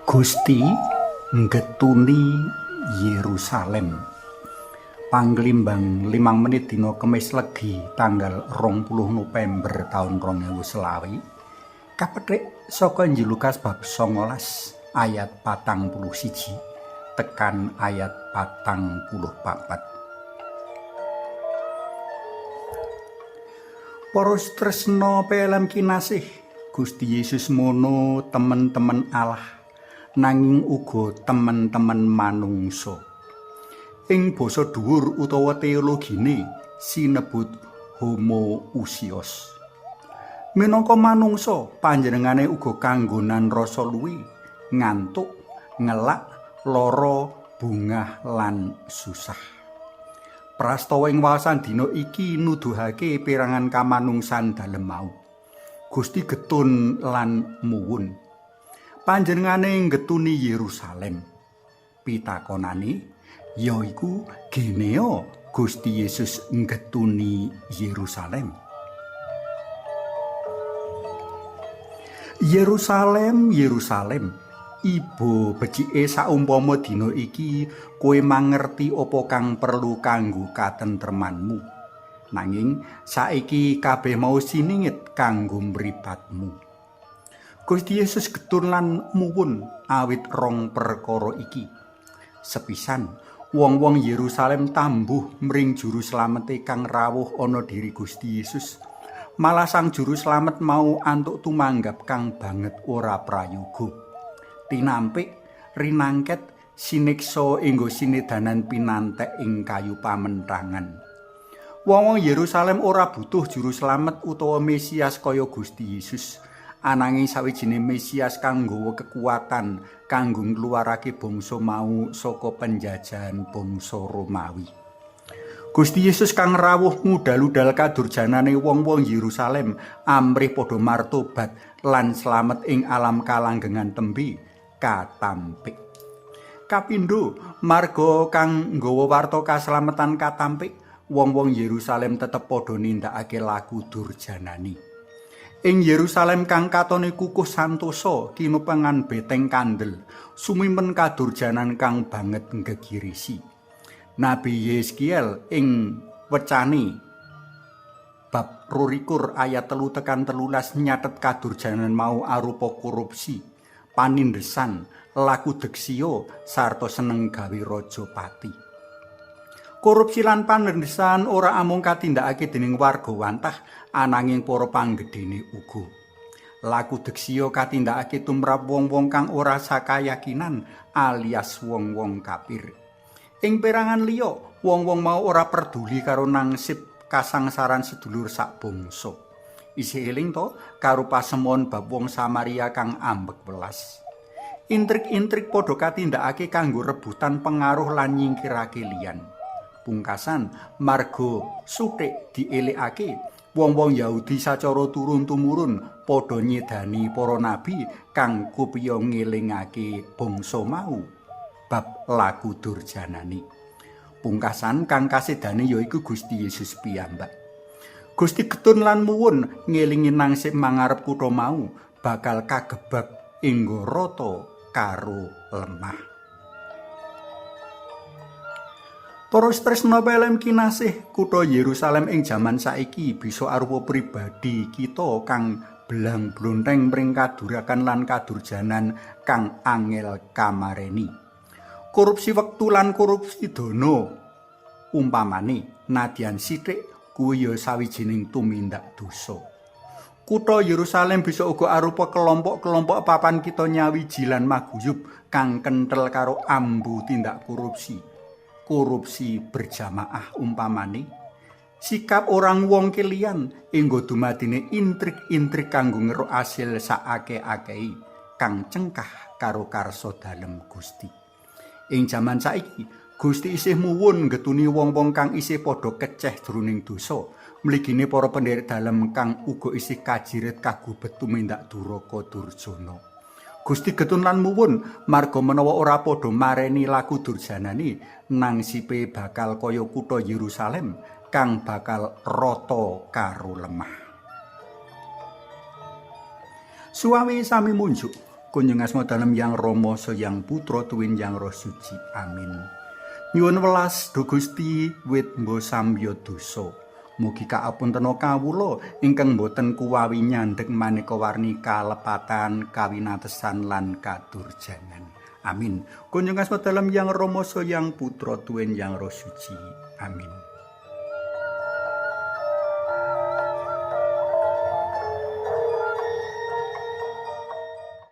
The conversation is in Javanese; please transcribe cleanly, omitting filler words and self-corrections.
Gusti nggetuni Yerusalem. Panglimbang 5 menit dina Kemis Legi tanggal 20 November taun 2020 kapethik saka Injil Lukas bab 19 ayat 41 tekan ayat 44. Para tresna PLM kinasih, Gusti Yesus mono temen-temen Allah nanging uga temen-temen manungsa. Ing basa dhuwur utawa teologine sinebut homoousios. Minangka manungsa, panjenengane uga kanggonan rasa luwi, ngantuk, ngelak, lara, bungah lan susah. Prastawa ing wawasan dina iki nuduhake perangan kamanungsan dalem mau. Gusti getun lan muwun. Panjenengane nggetuni Yerusalem. Pitakonane yaiku geneo Gusti Yesus nggetuni Yerusalem. Yerusalem, Yerusalem, iba becike saumpama dina iki kowe mangerti apa kang perlu kanggo katentremanmu. Nanging saiki kabeh mau siningit kanggo mripatmu. Gusti Yesus getun lan muwun awit rong perkara iki. Sepisan, wong-wong Yerusalem tambuh mring juru slamete kang rawuh ana diri Gusti Yesus. Malah sang juru slamet mau antuk tumanggap kang banget ora prayoga. Tinampik, rinangket, siniksa enggo sinedanan pinantek ing kayu pamentangan. Wong-wong Yerusalem ora butuh juru slamet utawa Mesias kaya Gusti Yesus. Ananging sawijine Mesias kang nggawa kekuatan kanggo ngluwarake bangsa mau saka penjajahan bangsa Romawi. Gusti Yesus kang rawuh ngudal-udal kadurjanane wong-wong Yerusalem amrih padha martobat lan slamet ing alam kalanggengan tembe katampik. Kapindho, marga kang nggawa warta kaslametan katampik, wong-wong Yerusalem tetep padha nindakake laku durjanane. Ing Yerusalem kang katone kukuh santosa kinupengan beteng kandel, sumimen kadurjanan kang banget nggegirisi. Nabi Yeskiel ing wecane bab 22 ayat 3 tekan 13 nyatet kadurjanan mau arupa korupsi, panindesan, laku deksiya sarta seneng gawe raja pati. Korupsi lan panindesan ora amung katindakake dening warga wantah, ananging para panggedhene uga. Laku deksiya katindakake tumrap wong-wong kang ora sakayakinan alias wong-wong kafir. Ing perangan liya, wong-wong mau ora peduli karo nangsip kasangsaran sedulur sak bangsa. Isih eling to karo pasemon bab wong Samaria kang ambek welas. Intrik-intrik padha katindakake kanggo rebutan pengaruh lan nyingkirake liyan. Pungkasan, marga suthik dielekake, wong-wong Yahudi sacara turun-tumurun padha nyedani para nabi kang kupiya ngelingake bangsa mau bab laku durjanane. Pungkasan kang kasedane yaiku Gusti Yesus piyambak. Gusti getun lan muwun ngelingi nangsip mangarep kutha mau bakal kagebak enggo rata karo lemah. Para tresna PLM kinasih, kutha Yerusalem ing jaman saiki bisa arupa pribadi kita kang belang blonteng mring kadurakan lan kadurjanan kang angel kamareni. Korupsi wektu lan korupsi dana umpamane nadyan sithik kuwi ya sawijining tumindak dosa. Kutha Yerusalem bisa uga arupa kelompok-kelompok papan kita nyawiji lan maguyub kang kenthel karo ambu tindak korupsi. Korupsi berjamaah umpamane sikap orang wong kelian enggo dumadine intrik-intrik kanggo ngeruk asil saake-akei kang cengkah karo karsa dalem Gusti. Ing jaman saiki Gusti isih muwun nggetuni wong-wong kang isih padha keceh jroning dosa, mligine para penderek dalem kang uga isih kajiret kagubet tumindak duraka durjana. Gusti getun lan muwun marga menawa ora padha mareni laku durjanane, nangsipe bakal kaya kutha Yerusalem kang bakal rata karo lemah. Suwawi sami munjuk. Kunjung asma dalem Yang Rama Yang Putra tuwin Yang Roh Suci. Amin. Nyuwun welas Duh Gusti wit mbo sambya dosa. Mugi kaapuntena kawula ingkang boten kuwawi nyandhek maneka warni kalepatan, kawinatesan lan kadurjanan. Amin. Kunjung asma dalem Yang Rama Yang Putra tuwin Yang Roh Suci. Amin.